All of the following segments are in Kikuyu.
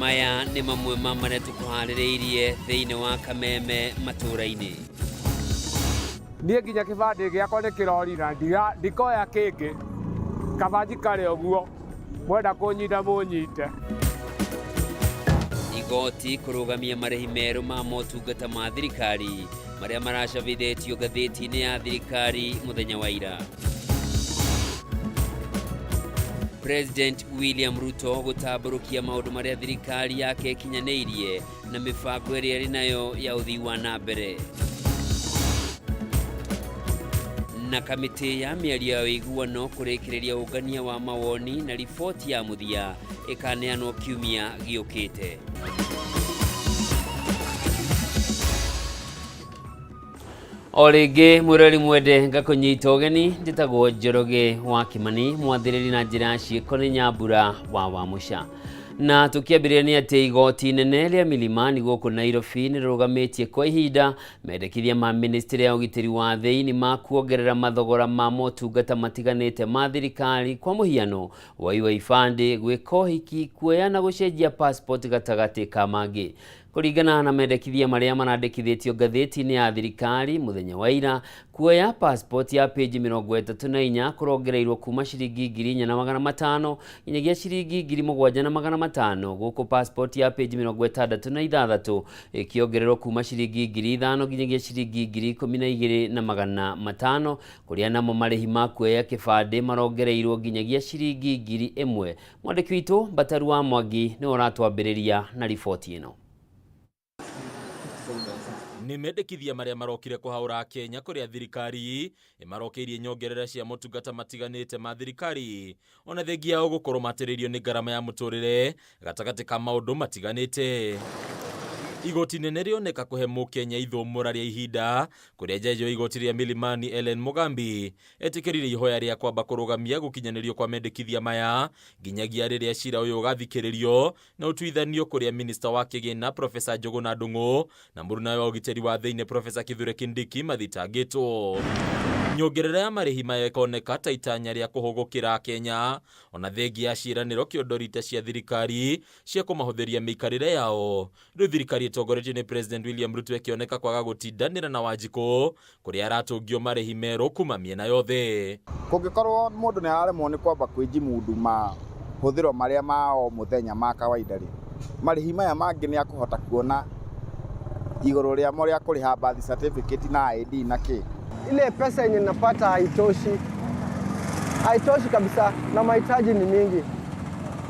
Maya nĩ mamwe ma marĩa tũkũharĩrĩirie thĩinĩ wa kameme matũũra-inĩ. Niĩ nginya kĩbandĩ gĩakwa nĩ kĩrorira ndikoya kĩngĩ kaba njikare ũguo mwenda kũnyita mũnyite. Igoti kũrũgamia marĩhi merũ ma motungata ma thirikari marĩa maracabithĩtio ngathĩti-inĩ ya thirikari mũthenya wa ira. President William Ruto gũtambũrũkia maũndũ marĩa thirikari yake ĩkinyanĩirie na mĩbango ĩrĩa ĩrĩ nayo ya ũthii wa na mbere. Na kamĩtĩ ya mĩario ya ũiguano kũrĩkĩrĩria ũngania wa mawoni na riboti ya mũthia ĩkaneanwo kiumia gĩũkĩte. O rĩngĩ mwĩrori mwende ngakũnyita ũgeni, njĩtagwo Njoroge wa Kĩmani, mwathĩrĩri na njĩra ya ciĩko nĩ Nyambura wa Wamũca. Na tũkĩambĩrĩria nĩ atĩ igoti inene rĩa Milimani gũkũ Nairobi nĩ rĩrũgamĩtie kwa ihinda mendekithia ma ministry ya ũgitĩri wa thĩinĩ ma kuongerera mathogora ma motungata matiganĩte ma thirikari, kwa mũhiano woi wa ibandĩ, gwĩka ũhiki, kuoya na gũcenjia passport gatagatĩ ka mangĩ. Kũringana na mendekithia marĩa marandĩkithĩtio ngathĩti-inĩ ya thirikari mũthenya wa ira, kuoya passport ya page 34 kũrongereirwo kuma ciringi 4,500 nginyagia ciringi 7,500, gũkũ passport ya page 66 ĩkĩongererwo kuma ciringi 5,000 nginyagia ciringi 12,500, kũrĩa namo marĩhi ma kuoya kĩbandĩ marongereirwo nginyagia ciringi 1,000. Mwandĩki witũ Mbataru wa Mwangi nĩwe ũratwambĩrĩria na riboti ĩno. Nĩ mendekithia marĩa marokire kũhaũra Kenya kũrĩa thirikari ĩmarokeirie nyongerera cia motungata matiganĩte ma thirikari ona thengia yao gũkorwo matĩrĩirio nĩ ngarama ya mũtũrĩre gatagatĩ ka maũndũ matiganĩte. Igoti nene rĩoneka kũhe mũkenya ithũmũra rĩa ihinda kũrĩa jaji wa igoti rĩa Milimani Ellen Mugambi etĩkĩrire ihoya rĩa kwamba kũrũgamia gũkinyanĩrio kwa mendekithia maya nginyagia rĩrĩa cira ũyũ ũgathikĩrĩrio na ũtuithanio kũrĩa minista wa kĩgĩna Profesa Njũgũna Ndung'u na mũrunawe wa ũgitĩri wa thĩinĩ Profesa Kithure Kindiki mathitangĩtwo. Nyongerera ya marĩhi maya ĩkoneka ta itanya rĩa kũhũgũkĩra Kenya ona thengia ya ciĩranĩro kĩondorita cia thirikari cia kũmahũthĩria mĩikarĩre yao. Rĩu thirikari ĩtongoretio nĩ President William Ruto ĩkĩoneka kwaga gũtindanĩra na Wanjikũ kũrĩa aratũngio marĩhi merũ kuma mĩena yothe. Kũngĩkorwo mũndũ nĩ araremwo nĩ kwamba kwĩjimundu mahũthĩro marĩa ma o mũthenya ma kawaida rĩ, marĩhi maya mangĩ nĩ akũhota kuona igũrũ rĩamo rĩa kũrĩha birth certificate na ID na kĩ. Ile pesa yenye napata haitoshi, haitoshi kabisa, na mahitaji ni mingi.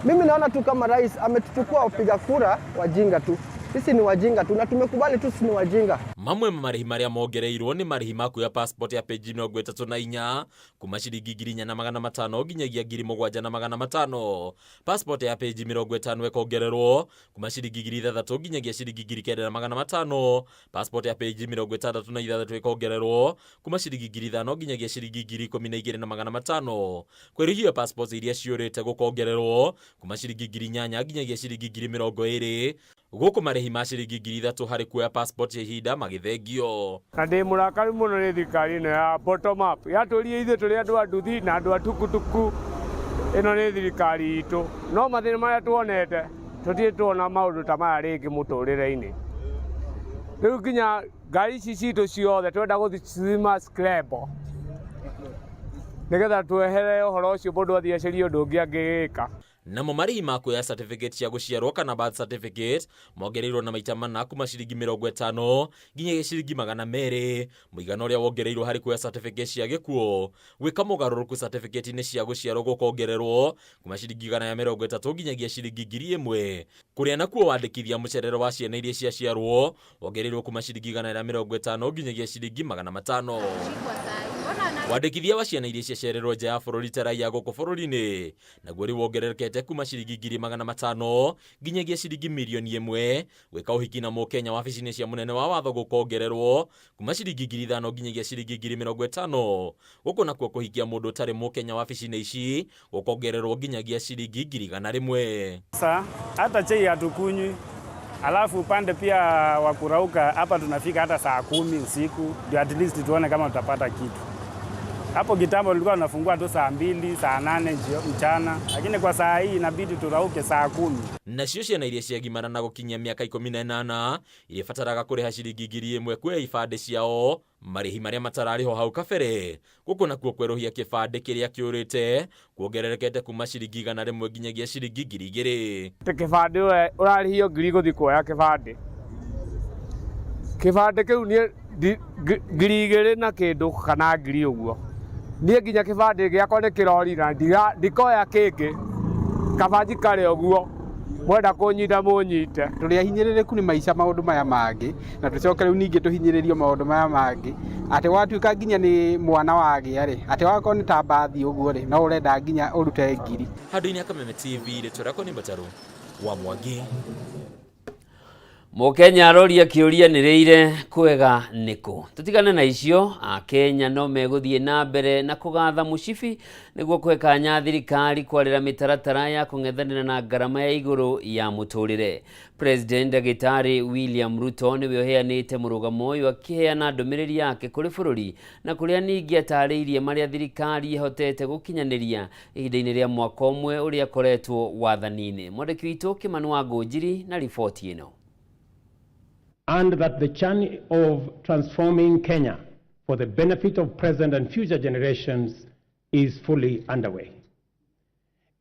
Mimi naona tu kama rais ametuchukua wapiga kura wajinga tu. Sisi ni wajinga tu na tumekubali tu sisi ni wajinga. Mamwe ma marĩhi marĩa mongereirwo nĩ marĩhi ma kuoya passport ya page 34 kuma ciringi 4,500 nginyagia 7,500. Passport ya page 50 ĩkongererwo kuma ciringi 6,000 nginyagia ciringi 9,500. Passport ya page 66 ĩkongererwo kuma ciringi 5,000 nginyagia ciringi 12,500. Kwerũhia passport iria ciũrĩte gũkongererwo kuma ciringi 8,000 nginyagia ciringi 20,000, gũkũ marĩhi ma ciringi 3,000 harĩ kuoya passport ya ihinda magĩthengio. Na ndĩ mũrakaru mũno nĩ thirikari ĩno ya bottom up yatũrie ithuĩ tũrĩ andũ a nduthi na andũ a tukutuku. Ĩno nĩ thirikari itũ, no mathĩna marĩa tuonete tũtirĩ tuona maũndũ ta maya rĩngĩ mũtũrĩre-inĩ. Rĩu nginya ngari ici citũ ciothe twenda gũcithima scrabble nĩgetha twehere ũhoro ũcio, mũndũ athiĩ acarie ũndũ ũngĩ angĩgĩka. Namo marĩhi ma kuoya certificate cia gũciarwo kana birth certificate mongereirwo na maita mana kuma ciringi 50 nginyagia ciringi 200, mũigana ũrĩa wongereirwo harĩ kuoya certificate cia gĩkuũ. Gwĩka mũgarũrũku certificate-inĩ cia gũciarwo gũkongererwo kuma ciringi 130 nginyagia ciringi 1,000, kũrĩa nakuo wandĩkithia mũcerero wa ciana iria ciaciarwo wongereirwo kuma ciringi 150 nginyagia ciringi 500. Wandĩkithia wa ciana iria ciacererwo nja ya bũrũri ta raia gũkũ bũrũri-inĩ naguo rĩu wongererekete kuma ciringi 500,000 nginyagia ciringi 1,000,000. Gwĩka ũhiki na mũkenya wabici-inĩ cia mũnene wa watho gũkongererwo kuma ciringi 5,000 nginyagia ciringi 50,000, gũkũ nakuo kũhikia mũndũ ũtarĩ mũkenya wabici-inĩ ici gũkongererwo nginyagia ciringi 100,000. Sasa hata chai hatukunywi, alafu upande pia wa kurauka hapa tunafika hata saa 10 usiku ndio at least tuone kama tutapata kitu. Hapo kitambo tulikuwa tunafungua tu saa 2, saa 8 mchana, lakini kwa saa hii inabidi turauke saa 10. Nacio ciana iria ciagimara na gũkinyia mĩaka 18 irĩbataraga kũrĩha ciringi 1000 kuoya ibandĩ ciao, marĩhi marĩa matararĩhwo hau kabere. Gũkũ nakuo kwerũhia kĩbandĩ kĩrĩa kĩũrĩte kuongererekete kuma ciringi 100 nginyagia ciringi 2000. Atĩ kĩbandĩ we ũrarĩhio 1000 gũthiĩ kuoya kĩbandĩ, kĩbandĩ kĩu niĩ 2000 na kĩndũ kana 1000 ũguo. Niĩ nginya kĩbandĩ gĩakwa nĩ kĩrorira, ndikoya kĩngĩ, kaba njikare ũguo, mwenda kũnyita mũnyite. Tũrĩ ahinyĩrĩrĩku nĩ maica, maũndũ maya mangĩ, na tũcoke rĩu ningĩ tũhinyĩrĩrio maũndũ maya mangĩ, atĩ watuĩka nginya nĩ mwana wagĩa rĩ, atĩ wakorwo nĩ ta mbathi ũguo rĩ, no ũrenda nginya ũrute 1000. Handũ-inĩ ya Kameme TV, rĩtwa rĩakwa nĩ Mbatarũ wa Mwangi. Mũkenya aroria kĩũria nĩrĩire kwega nĩkũ. Tũtigane na icio, Akenya no megũthiĩ na mbere na kũgatha mũcibi nĩguo kũhe kanya thirikari kwarĩra mĩtaratara ya kũng'ethanĩra na ngarama ya igũrũ ya mũtũrĩre. President Ndagĩtarĩ William Ruto nĩwe ũheanĩte mũrũgamo ũyũ akĩheana ndũmĩrĩri yake kũrĩ bũrũri, na kũrĩa ningĩ atarĩirie marĩa thirikari ĩhotete gũkinyanĩria ihinda-inĩ rĩa mwaka ũmwe ũrĩa akoretwo wathani-inĩ. Mwandĩki witũ Kĩmani wa Ngũnjiri na riboti ĩno. And that the journey of transforming Kenya for the benefit of present and future generations is fully underway.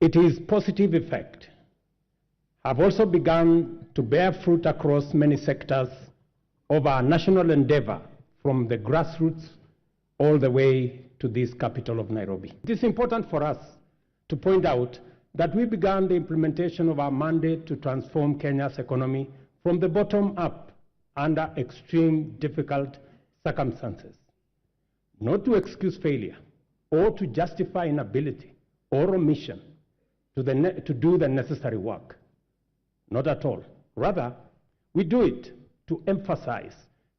Its positive effect have also begun to bear fruit across many sectors of our national endeavor, from the grassroots all the way to this capital of Nairobi. It is important for us to point out that we began the implementation of our mandate to transform Kenya's economy from the bottom up under extreme difficult circumstances. Not to excuse failure or to justify inability or omission to do the necessary work. Not at all. Rather, we do it to emphasize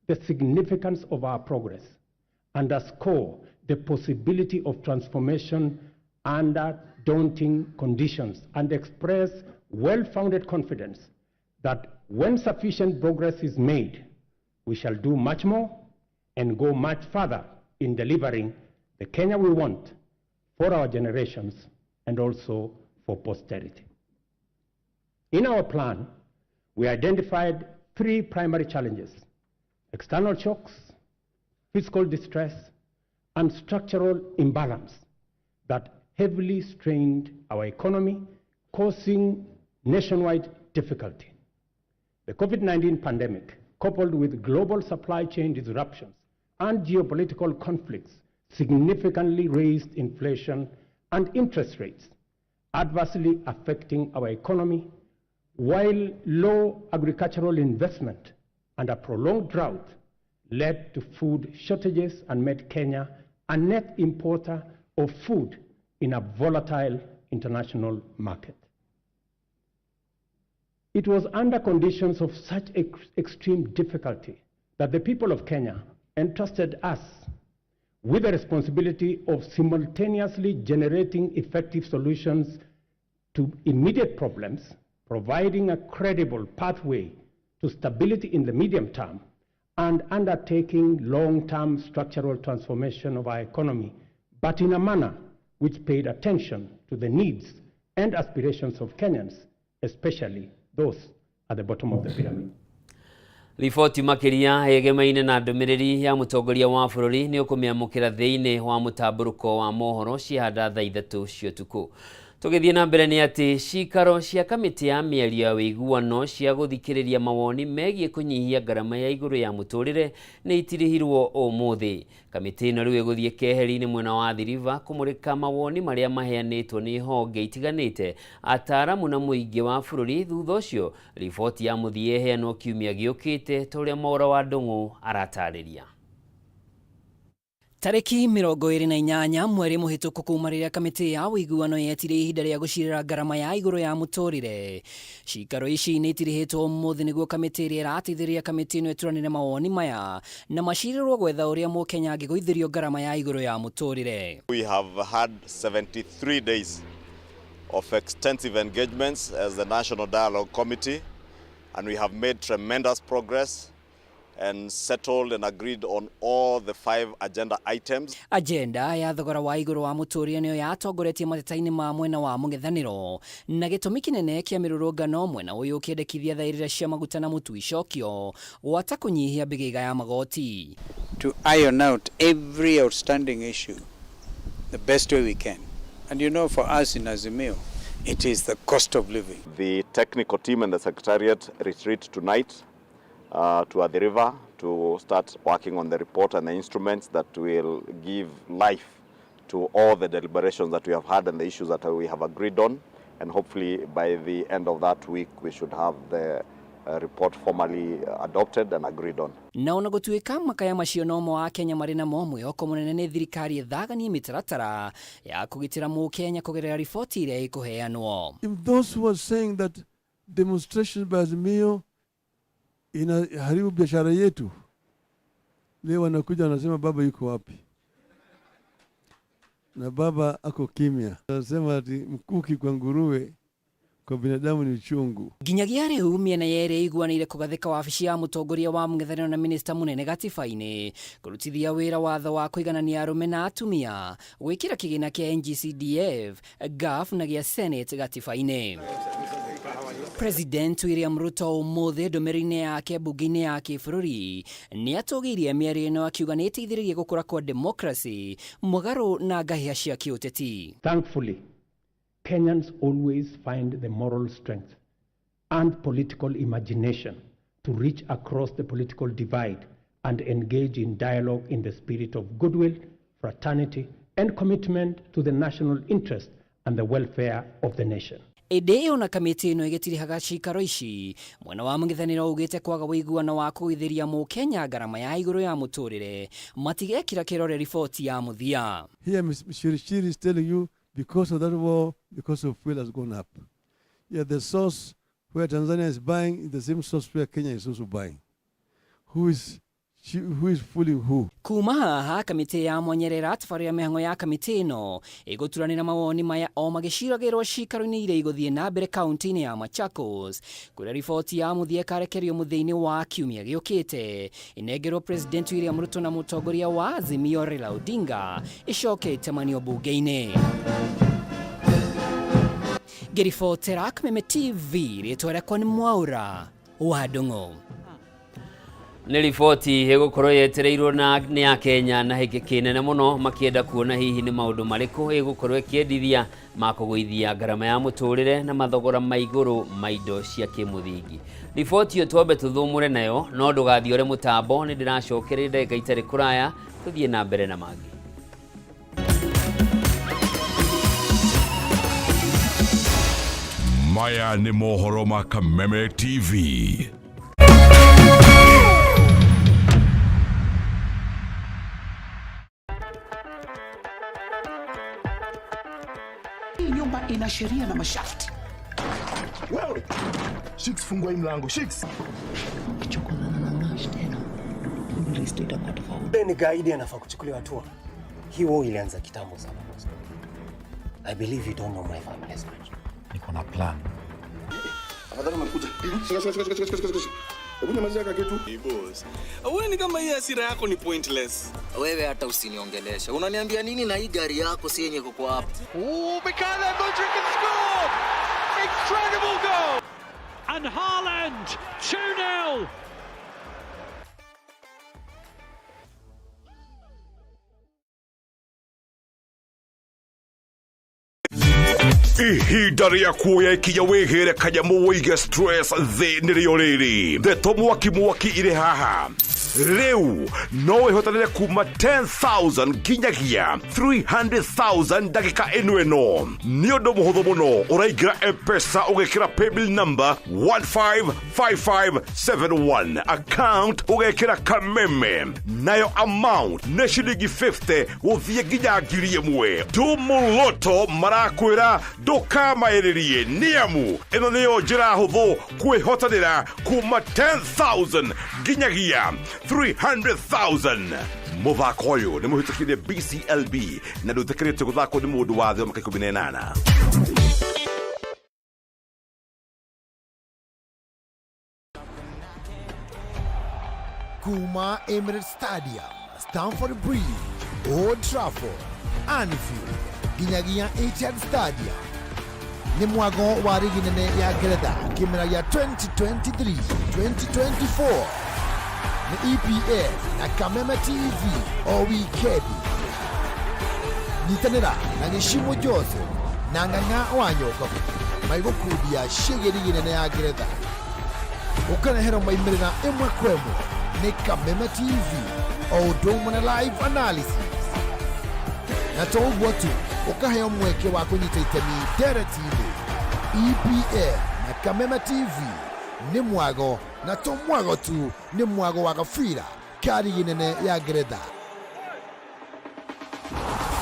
the significance of our progress, underscore the possibility of transformation under daunting conditions, and express well-founded confidence that when sufficient progress is made, we shall do much more and go much further in delivering the Kenya we want for our generations and also for posterity. In our plan, we identified three primary challenges: external shocks, fiscal distress, and structural imbalance that heavily strained our economy, causing nationwide difficulty. The COVID-19 pandemic, coupled with global supply chain disruptions and geopolitical conflicts, significantly raised inflation and interest rates, adversely affecting our economy, while low agricultural investment and a prolonged drought led to food shortages and made Kenya a net importer of food in a volatile international market. It was under conditions of such extreme difficulty that the people of Kenya entrusted us with the responsibility of simultaneously generating effective solutions to immediate problems, providing a credible pathway to stability in the medium term, and undertaking long-term structural transformation of our economy, but in a manner which paid attention to the needs and aspirations of Kenyans, especially those at the bottom of the pyramid. Riboti makĩria yegemaine na ndũmĩrĩri ya mũtongoria wa bũrũri nĩ ũkũmĩamũkĩra thĩinĩ wa mũtambũrũko wa mohoro ciahanda thaa 3 cia ũtukũ. Tũgĩthiĩ na mbere nĩ atĩ cikaro cia kamĩtĩ ya mĩario ya ũiguano cia gũthikĩrĩria mawoni megiĩ kũnyihia ngarama ya igũrũ ya mũtũrĩre nĩ itirihirwo ũmũthĩ. Kamĩtĩ ĩno rĩu ĩgũthiĩ keheri-inĩ mwena wa Athi River kũmũrĩka mawoni marĩa maheanĩtwo nĩ honge itiganĩte, ataaramu na mũingĩ wa bũrũri. Thutha ũcio riboti ya mũthia ĩheanwo kiumia gĩũkĩte, ta ũrĩa Mwaũra wa Ndũng'ũ aratarĩria. Tarĩki 28 mweri mũhĩtũku, kuma rĩrĩa kamĩtĩ ya ũiguano yetire ihinda rĩa gũcirĩra ngarama ya igũrũ ya mũtũrĩre, cikaro ici nĩ itirihĩtwo ũmũthĩ nĩguo kamĩtĩ ĩrĩa ĩrateithĩrĩria kamĩtĩ ĩno ĩturanĩre mawoni maya na macirĩrwo gwetha ũrĩa mũkenya angĩgũithĩrio ngarama ya igũrũ ya mũtũrĩre. We have had 73 days of extensive engagements as the National Dialogue Committee, and we have made tremendous progress. and settled and agreed on all the 5 agenda items. Agenda ya thogora wa igũrũ wa mũtũrĩre nĩyo yatongoretie mateta-inĩ ma mwena wa mũng'ethanĩro na gĩtũmi kĩnene kĩa mĩrũrũngano mwena ũyũ ũkĩendekithia thaĩrĩra cia maguta na mũtu icokio gwata kũnyihia mbĩgĩga ya magoti. To iron out every outstanding issue the best way we can. And you know, for us in Azimio, it is the cost of living. The technical team and the secretariat retreat tonight to Athi River to start working on the report and the instruments that will give life to all the deliberations that we have had and the issues that we have agreed on. And hopefully by the end of that week, we should have the report formally adopted and agreed on. Na ona gũtuĩka makaya macio nomo a Kenya marĩ namo, mwĩhoko mũnene nĩ thirikari ĩthaganie mĩtaratara ya kũgitĩra mũkenya kũgerera riboti ĩrĩa ĩkũheanwo. If those who are saying that demonstration by Azimio inaharibu biashara yetu, leo wanakuja wanasema baba yuko wapi? Na baba ako kimya. Anasema ati mkuki kwa nguruwe kwa binadamu ni uchungu. Nginyagia rĩu mĩena yerĩ ĩiguanĩire kũgathĩka wabici ya mũtongoria wa mũng'ethanĩro na minista mũnene gatiba-inĩ kũrutithia wĩra watho wa kũiganania arũme na atumia, gwĩkĩra kĩgĩna kĩa NGCDF, GAF na gĩa Senate gatiba-inĩ. President William Ruto ũmũthĩ ndũmĩrĩri-inĩ yake mbunge-inĩ ya kĩbũrũri nĩatũgĩirie mĩario ĩno akiuga nĩ ĩteithĩrĩirie gũkũra kwa democracy mũgarũ na ngahĩha cia kĩũteti. Thankfully, Kenyans always find the moral strength and political imagination to reach across the political divide and engage in dialogue in the spirit of goodwill, fraternity, and commitment to the national interest and the welfare of the nation. Ĩndĩ ĩyo na kamĩtĩ ĩno ĩgĩtirihaga cikaro ici, mwena wa mũng'ethanĩro ugĩte kwaga ũiguano wa kũgũithĩria mũkenya ngarama ya igũrũ ya mũtũrĩre matigekĩra kĩrore riboti ya mũthia. Here Ms. Chirchir is telling you because of that war, because of fuel has gone up. Yeah, the source where Tanzania is buying is the same source where Kenya is also buying. Who is fooling who? Kuma haha kamĩtĩ ya mwanya ĩrĩa ĩratabarĩra mĩhang'o ya kamĩtĩ ĩno ĩgũturanĩra mawoni maya o magĩciragĩrwo cikaro-inĩ iria igũthiĩ na mbere kaunti-inĩ ya Machakos kũrĩa riboti ya mũthia ĩkarekererio mũthia-inĩ wa kiumia gĩũkĩte ĩnengerwo President William Ruto na mũtongoria wa Azimio Raila Odinga ĩcoke ĩtamanio mbunge-inĩ. Ngĩribotera Kameme TV, rĩtwa rĩakwa nĩ Mwaura wa Ndung'u. Nĩ riboti ĩgũkorwo yetereirwo na nĩ Akenya na hĩkĩ kĩnene mũno makĩenda kuona hihi nĩ maũndũ marĩkũ ĩgũkorwo ĩkĩendithia ma kũgũithia ngarama ya mũtũrĩre na mathogora ma igũrũ ma indo cia kĩmũthingi. Riboti ĩyo twambe tũthũmũre nayo no ndũgathiore mũtambo, nĩ ndĩracokereria ndagĩka itarĩ kũraya tũthiĩ na mbere na mangĩ. Maya nĩ mohoro ma Kameme TV. Nyumba ina sheria na masharti. Wewe, Shix, fungua hii mlango. Shix. Kichokozana na Nash tena. Listo itakuwa tofauti. Ni gaidi anafaa kuchukuliwa hatua. Hii war ilianza kitambo sana boss. I believe you don't know my family as much. Niko na plan. Afadhali umekuja. Shika shika shika shika shika shika. Hebu nyamazia kaka kitu. Hey boss. Wewe ni kama hii hasira yako ni pointless. Wewe hata usiniongeleshe. Unaniambia nini na hii gari yako si yenye kuko hapa? Oh, Mikaela Mudryk has scored! Incredible goal! And Haaland 2-0. Ihinda rĩa kuoya ikinya wĩhĩre kanyamũ wĩige stress thĩ nĩrĩo rĩrĩ ndeto mwaki mwaki irĩ haha rĩu no wĩhotanĩre kuma 10,000 nginyagia 300,000 ndagĩka ĩno ĩno nĩ ũndũ mũhũthũ mũno ũraingĩra M-Pesa ũgekĩra paybill number 155571 account ũgekĩra Kameme nayo amount nĩ ciringi 50 gũthiĩ nginya 1,000 Tumuloto marakwĩra ndũkamaĩrĩrie nĩamu ĩno nĩyo njĩra hũthũ kwĩhotanĩra kuma 10,000 nginyagia 300,000. Mũthako ũyũ nĩ mũhĩtũkire BCLB na ndũĩtĩkĩrĩtio gũthakwo nĩ mũndũ wa thĩ wa mĩaka 18. Kuma Emirates Stadium, Stamford Bridge, Old Trafford, Anfield nginyagia Etihad Stadium. Nĩ mwago wa rigi nene ya Ngeretha kĩmera gĩa 2023-2024 nĩ EPL na Kameme TV o wikendi. Nyitanĩra na Gĩcimo Joseph na Ng'ang'a wa Nyokabu maigũkundia ciĩgiĩ rigi nene ya Ngeretha. Ũkareherwo maimĩrĩra ĩmwe kwa ĩmwe nĩ Kameme TV o ũndũ ũmwe na live analysis. Na to ũguo tu, ũkaheo mweke wa kũnyita itemi ndereti-inĩ. EPL na Kameme TV nĩ mwago, na to mwago tu, nĩ mwago wa gabira ka rigi nene ya Ngeretha.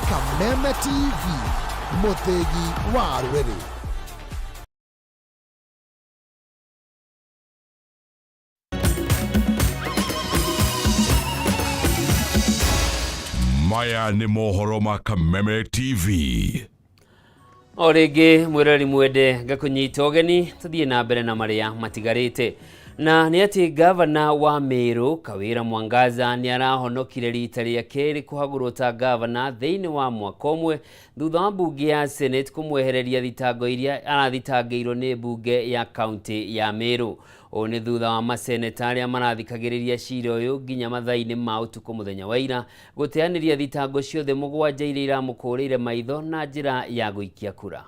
Kameme TV, mũthĩgi wa rũrĩrĩ. Maya nĩ mohoro ma Kameme TV. O rĩngĩ mwĩroreri mwende, ngakũnyita ũgeni tũthiĩ na mbere na marĩa matigarĩte, na nĩ atĩ gavana wa Meru Kawira Mwangaza nĩ arahonokire rita rĩa kerĩ kũhagũrwo ta gavana thĩinĩ wa mwaka ũmwe thutha wa mbunge ya Senate kũmwehereria thitango iria arathitangĩirwo nĩ mbunge ya kaunti ya Meru. Ũũ nĩ thutha wa maseneta arĩa marathikagĩrĩria cira ũyũ nginya mathaa-inĩ ma ũtukũ mũthenya wa ira gũteanĩria thitango ciothe mũgwanja iria iramũkũrĩire maitho na njĩra ya gũikia kura.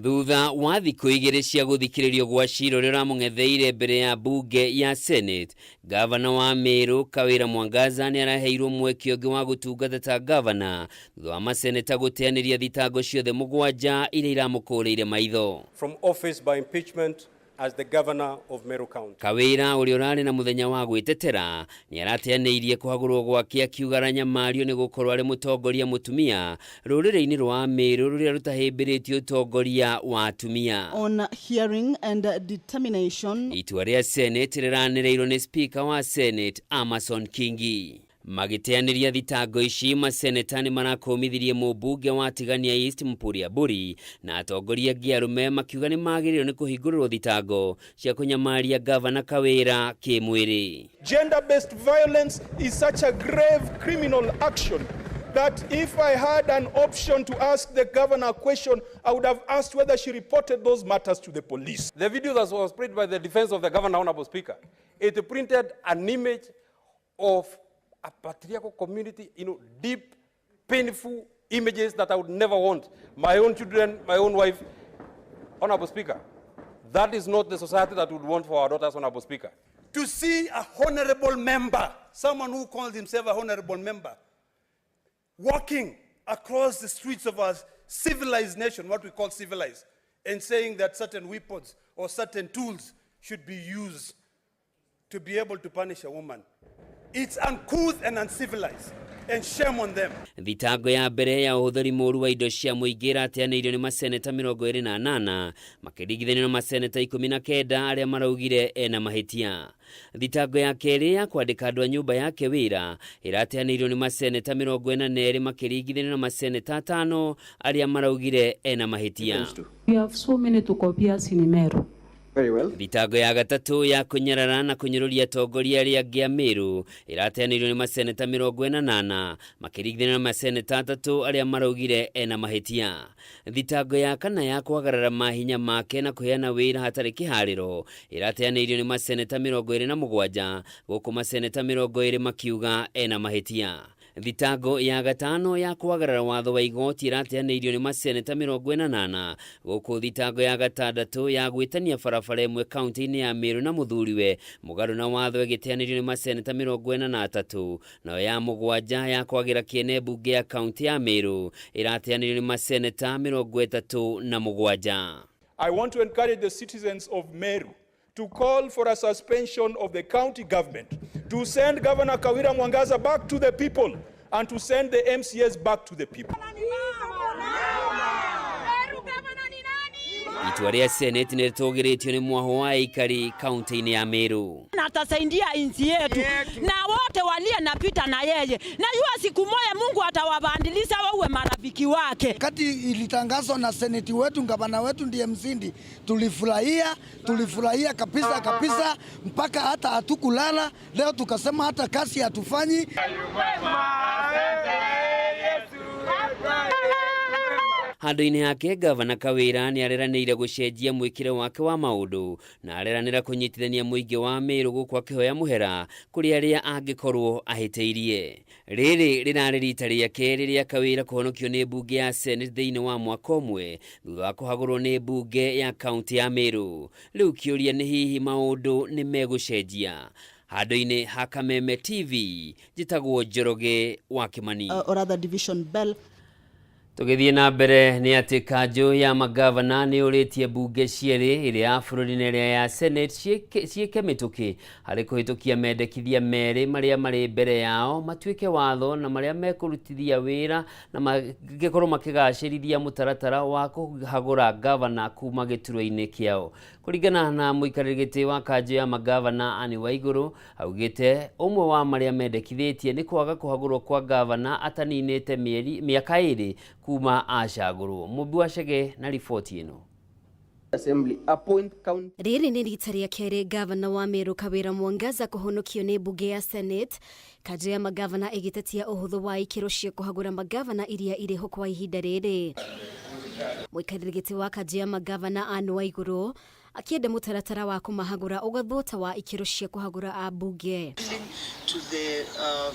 Thutha wa thikũ 2 cia gũthikĩrĩrio gwa cira ũrĩa ũramũng'etheire mbere ya mbunge ya Senate, gavana wa Meru Kawira Mwangaza nĩ araheirwo mweke ũngĩ wa gũtungata ta gavana thutha wa maseneta gũteanĩria thitango ciothe mũgwanja iria iramũkũrĩire maitho. From office by impeachment as the governor of Meru County. Kawira ũrĩa ũrarĩ na mũthenya wa gwĩtetera nĩ arateanĩirie kũhagũrwo gwake akiuga aranyamario nĩ gũkorwo arĩ mũtongoria mũtumia rũrĩrĩ-inĩ rwa Meru rũrĩa rũtahĩmbĩrĩtie ũtongoria wa atumia. On hearing and determination. Itua rĩa Senate rĩranĩrĩirwo nĩ Speaker wa Senate Amason Kingi. Magĩteanĩria thitango ici, maseneta nĩ marakũmithirie mũmbunge wa Tigania East Mpuria Mburi na atongoria angĩ arũme makiuga nĩ magĩrĩirwo nĩ kũhingũrĩrwo thitango cia kũnyamaria gavana Kawira kĩmwĩrĩ. Gender-based violence is such a grave criminal action that if I had an option to ask the governor a question, I would have asked whether she reported those matters to the police. The video that was printed by the defense of the governor, Honorable Speaker, it printed an image of a patriarchal community, deep, painful images that I would never want. My own children, my own wife. Honorable Speaker, that is not the society that we would want for our daughters, Honorable Speaker. To see a honorable member, someone who calls himself a honorable member, walking across the streets of our civilized nation, what we call civilized, and saying that certain weapons or certain tools should be used to be able to punish a woman. It's uncouth and uncivilized, and shame on them. Thitango ya mbere ya ũhũthĩri mũru wa indo cia mũingĩ ĩrateanĩirio nĩ maseneta 28 makĩringithanio na maseneta 19 arĩa maraugire ena mahĩtia. Thitango ya kerĩ ya kwandĩka andũ a nyũmba yake wĩra ĩrateanĩirio nĩ maseneta 42 makĩringithanio na maseneta 5 arĩa maraugire ena mahĩtia. We have so many to copy us in Meru. Very well. Thitango ya gatatũ ya kũnyarara na kũnyũrũria atongoria arĩa angĩ a Meru ĩrateanĩirio nĩ maseneta 48 makĩringithanio na maseneta 3 arĩa maraugire ena mahĩtia. Thitango ya kana ya kwagarara mahinya make na kũheana wĩra hatarĩ kĩharĩro ĩrateanĩirio nĩ maseneta 27 gũkũ maseneta 20 makiuga ena mahĩtia. Thitango ya gatano ya kwagarara watho wa igoti ĩrateanĩirio nĩ maseneta 48 gũkũ thitango ya gatandatũ ya gwĩtania barabara ĩmwe kaunti-inĩ ya Meru na mũthuriwe mũgarũ na watho ĩgĩteanĩirio nĩ maseneta 43, nayo ya mũgwanja ya kwagĩra kĩene mbunge ya kaunti ya Meru ĩrateanĩirio nĩ maseneta 37. I want to encourage the citizens of Meru to call for a suspension of the county government, to send Governor Kawira Mwangaza back to the people, and to send the MCS back to the people. Itua rĩa Senate nĩ rĩtũgĩrĩtio nĩ mwahũ wa aikari kaunti-inĩ ya Meru. Na atasaidia nchi yetu na wote walie napita na yeye, na yua siku moja Mungu atawabadilisha wawe marafiki wake. Kati ilitangazwa na seneti wetu, gavana wetu ndiye mshindi, tulifurahia, tulifurahia kabisa kabisa, mpaka hata hatukulala. Leo tukasema hata kazi hatufanyi. Handũ-inĩ hake gavana Kawĩra nĩ areranĩire gũcenjia mwĩkĩre wake wa maũndũ na areranĩra kũnyitithania mũingĩ wa Meru gũkũ akĩhoya mũhera kũrĩ arĩa angĩkorwo ahĩtĩirie. Rĩrĩ rĩrarĩ rita rĩa kerĩ rĩa Kawĩra kũhonokio nĩ mbunge ya Senate thĩinĩ wa mwaka ũmwe thutha wa kũhagũrwo nĩ mbunge ya kaunti ya Meru. Rĩu kĩũria nĩ hihi maũndũ nĩ megũcenjia? Handũ-inĩ ha Kameme TV njĩtagwo Njoroge wa Kĩmani. Or rather division bell. Tũgĩthiĩ na mbere nĩ atĩ kanjũ ya magavana nĩ ũrĩtie mbunge cierĩ ĩrĩa ya bũrũri na ĩrĩa ya Senate ciĩke mĩtũkĩ harĩ kũhĩtũkia mendekithia merĩ marĩa marĩ mbere yao matuĩke watho na marĩa mekũrutithia wĩra na mangĩkorwo makĩgacĩrithia mũtaratara wa kũhagũra gavana kuma gĩturwa-inĩ kĩao. Kũringana na mũikarĩri gĩtĩ wa kanjũ ya magavana Anne Waigũrũ augĩte ũmwe wa marĩa mendekithĩtie nĩ kwaga kũhagũrwo kwa gavana ataninĩte mĩaka ĩrĩ kuma acagũrwo. Mũmbi wa Chege na riboti ĩno. Assembly appoint county. Rĩrĩ nĩ rita rĩa kerĩ gavana wa Meru Kawĩra Mwangaza kũhonokio nĩ mbunge ya Senate, kanjũ ya magavana ĩgĩtetia ũhũthũ wa ikĩro cia kũhagũra magavana iria irĩ ho kwa ihinda rĩrĩ. Mũikarĩri gĩtĩ wa kanjũ ya magavana Anne Waigũrũ akĩenda mũtaratara wa kũmahagũra ũgathwo ta wa ikĩro cia kũhagũra ambunge. To the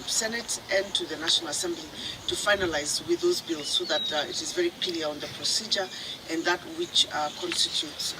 Senate and to the National Assembly to finalize with those bills so that it is very clear on the procedure and that which constitutes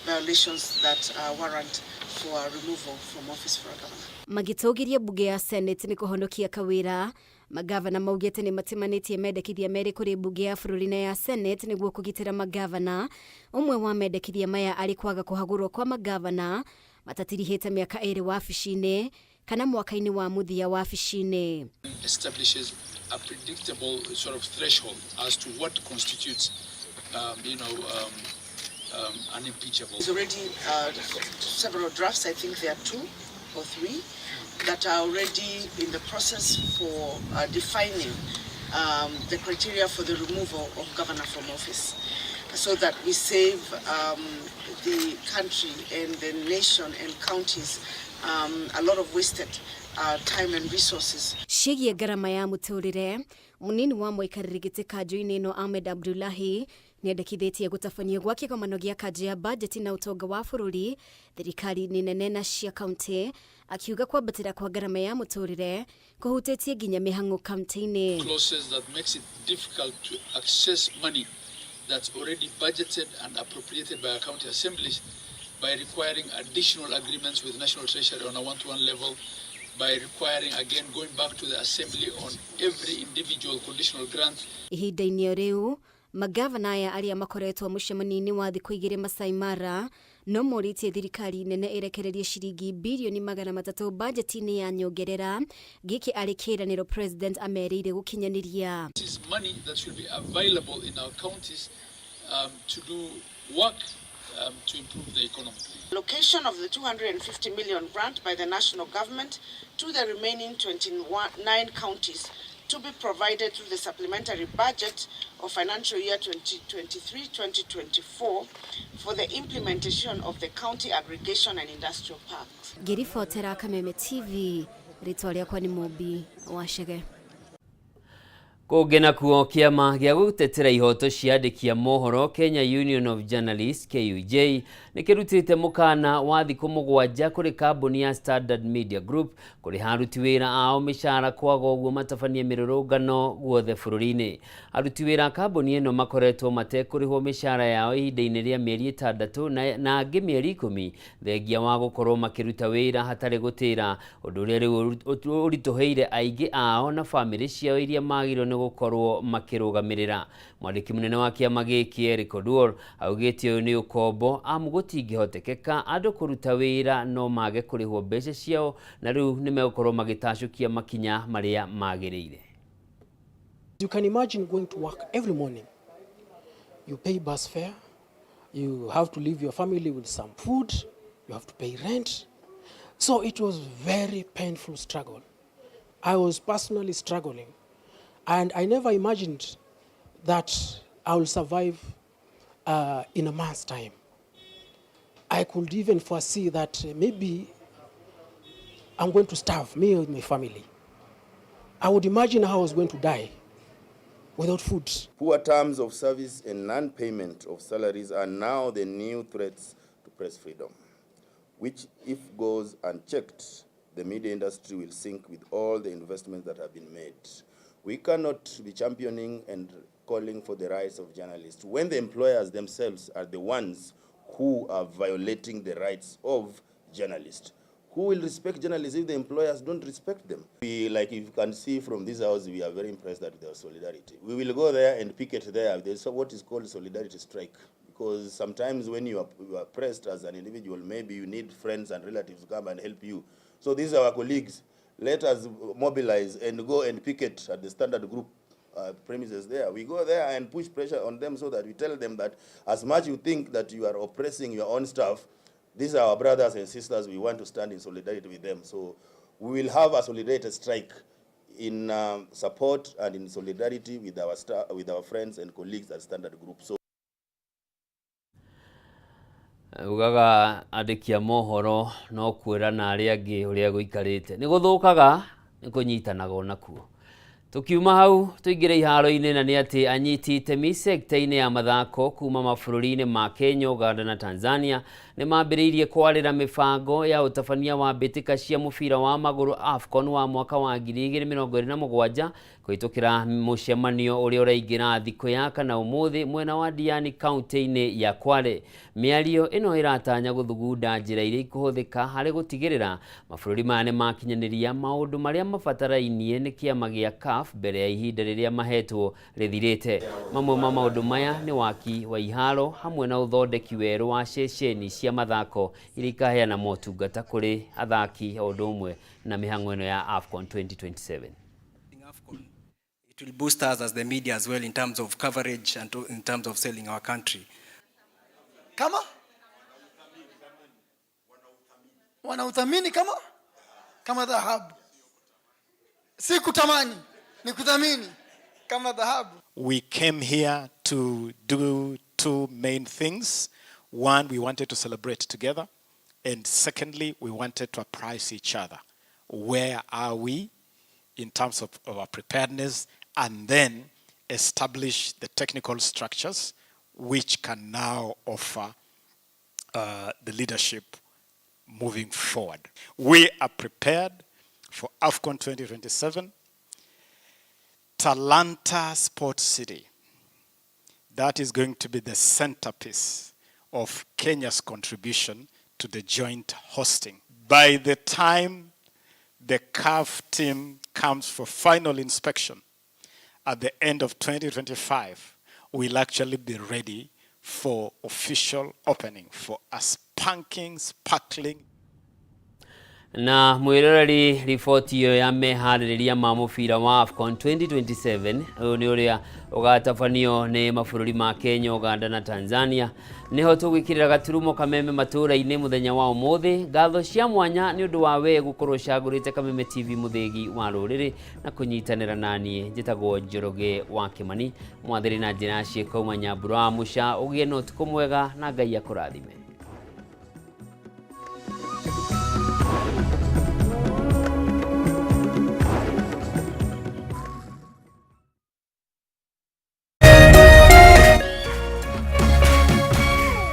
violations that warrant for removal from office for a governor. Magĩtũgĩria mbunge ya Senate nĩ kũhonokia Kawĩra, magavana maugĩte nĩ matemanĩtie mendekithia merĩ kũrĩ mbunge ya bũrũri na ya Senate nĩguo kũgitĩra magavana. Ũmwe wa mendekithia maya arĩ kwaga kũhagũrwo kwa magavana matatirihĩte mĩaka ĩrĩ wabici-inĩ kana mwaka-inĩ wa mũthia wabici-inĩ. Establishes a predictable sort of threshold as to what constitutes unimpeachable. There's already several drafts, I think there are 2 or 3 that are already in the process for defining the criteria for the removal of governor from office, so that we save the country and the nation and counties a lot of wasted time and resources. Ciĩgiĩ ngarama ya mũtũrĩre, mũnini wa mũikarĩri gĩtĩ kanjũ-inĩ ĩno Ahmed Abdullahi nĩendekithĩtie gũtabanio gwa kĩgomano gĩa kanjũ ya bajeti na ũtonga wa bũrũri thirikari-inĩ nene na cia kaunti, akiuga kwambatĩra kwa ngarama ya mũtũrĩre kũhutĩtie nginya mĩhang'o kaunti-inĩ. Clauses that makes it difficult to access money that's already budgeted and appropriated by our county assemblies by requiring additional agreements with National Treasury on a one-to-one level, by requiring again going back to the assembly on every individual conditional grant. Ihinda-inĩ o rĩu magavana aya arĩa makoretwo mũcemanio-inĩ wa thikũ igĩrĩ Masai Mara no morĩtie thirikari nene ĩrekererie ciringi birioni 300 bajeti-inĩ ya nyongerera, gĩkĩ arĩ kĩĩranĩro president amerĩire gũkinyanĩria. This is money that should be available in our counties to do work to improve the economy. Allocation of the 250 million grant by the national government to the remaining 29 counties to be provided through the supplementary budget of financial year 2023-2024 for the implementation of the county aggregation and industrial parks. Ngĩribotera Kameme TV, rĩtwa rĩakwa nĩ Mũmbi wa Chege. Kũngĩ nakuo kĩama gĩa gũtetera ihoto cia andĩki a mohoro Kenya Union of Journalists KUJ nĩ kĩrutĩte mũkana wa thikũ 7 kũrĩ kambuni ya Standard Media Group kũrĩha aruti wĩra ao mĩcara kwaga ũguo matabanie mĩrũrũngano guothe bũrũri-inĩ. Aruti wĩra a kambuni ĩno makoretwo matekũrĩhwo mĩcara yao ihinda-inĩ rĩa mĩeri 6 na angĩ mĩeri 10 thengia wa gũkorwo makĩruta wĩra hatarĩ gũtĩra, ũndũ ũrĩa rĩu ũritũhĩire aingĩ ao na bamĩrĩ ciao iria magĩrĩirwo nĩ gũkorwo makĩrũgamĩrĩra. Mwandĩki mũnene wa kĩama gĩkĩ Eric Oduor augĩte ũyũ nĩ ũkombo amu gũtingĩhotekeka andũ kũruta wĩra no mage kũrĩhwo mbeca ciao na rĩu nĩmegũkorwo magĩtacũkia makinya marĩa magĩrĩire. You can imagine going to work every morning. You pay bus fare, You have to leave your family with some food. You have to pay rent. So it was very painful struggle. I was personally struggling, and I never imagined that I will survive in a month's time. I could even foresee that maybe I'm going to starve, me and my family. I would imagine how I was going to die without food. Poor terms of service and non-payment of salaries are now the new threats to press freedom, which, if goes unchecked, the media industry will sink with all the investments that have been made. We cannot be championing and calling for the rights of journalists when the employers themselves are the ones who are violating the rights of journalists. Who will respect journalists if the employers don't respect them? We, like you can see from this house, we are very impressed that there's solidarity. We will go there and picket there. There's what is called solidarity strike, because sometimes when you are pressed as an individual, maybe you need friends and relatives to come and help you. So these are our colleagues. Let us mobilize and go and picket at the Standard Group premises there. We go there and push pressure on them so that we tell them that as much you think that you are oppressing your own staff, these are our brothers and sisters. We want to stand in solidarity with them. So we will have a solidarity strike in support and in solidarity with our with our friends and colleagues at Standard Group. So ugaga andĩki a mohoro no kwĩrana arĩa angĩ ũrĩa gũikarĩte nĩ gũthũkaga nĩ kũnyitanaga onakuo. Tukiuma hau tuingire iharo-inĩ na nĩ atĩ anyiti itemi sekta-inĩ ya mathako kuma mabũrũri-inĩ ma Kenya, Uganda na Tanzania nĩ mambĩrĩirie kwarĩra mĩbango ya ũtabania wa mbĩtĩka cia mũbira wa magũrũ AFCON wa mwaka wa 2027 kũhĩtũkĩra mũcemanio ũrĩa ũraingĩra thikũ ya kana ũmũthĩ mwena wa Diani kaunti-inĩ ya Kwale. Mĩario ĩno ĩratanya gũthugunda njĩra iria ikũhũthĩka harĩ gũtigĩrĩra mabũrũri maya nĩ makinyanĩria maũndũ marĩa mabatarainie nĩ kĩama gĩa CAF mbere ya ihinda rĩrĩa mahetwo rĩthirĩte. Mamwe ma maũndũ maya nĩ waki wa iharo hamwe na ũthondeki werũ wa ceceni cia mathako iria ikaheana motungata kũrĩ athaki o ũndũ ũmwe na mĩhang'o ĩno ya AFCON 2027. It will boost us as the media as well in terms of coverage and in terms of selling our country. Kama wanauthamini kama dhahabu, si kutamani, ni kuthamini kama dhahabu. We came here to do two main things. One, we wanted to celebrate together, and secondly, we wanted to apprise each other. Where are we in terms of our preparedness, and then establish the technical structures which can now offer the leadership moving forward. We are prepared for AFCON 2027. Talanta Sports City, that is going to be the centerpiece of Kenya's contribution to the joint hosting. By the time the CAF team comes for final inspection at the end of 2025, we'll actually be ready for official opening, for a spanking, sparkling. Na mwiroreri riboti iyo ya meharĩrĩria ma mũbira wa AFCON 2027 ũyũ nĩ ũrĩa ũgatabanio nĩ mabũrũri ma Kenya, Uganda na Tanzania. Nĩho tũgwĩkĩrĩra gaturumo kameme matũũra-inĩ mũthenya wa ũmũthĩ. Ngatho cia mwanya nĩ ũndũ wa we gũkorwo ũcagũrĩte Kameme TV mũthĩgi wa rũrĩrĩ na kũnyitanĩra naniĩ. Njĩtagwo Njoroge wa Kĩmani, mwathĩrĩ na njĩra ya ciĩko uma Nyambura wa Mũca. Ũgĩe na ũtukũ mwega na Ngai akũrathime.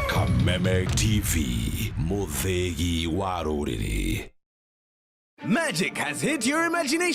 Kameme TV, mũthĩgi wa rũrĩrĩ. Magic has hit your imagination.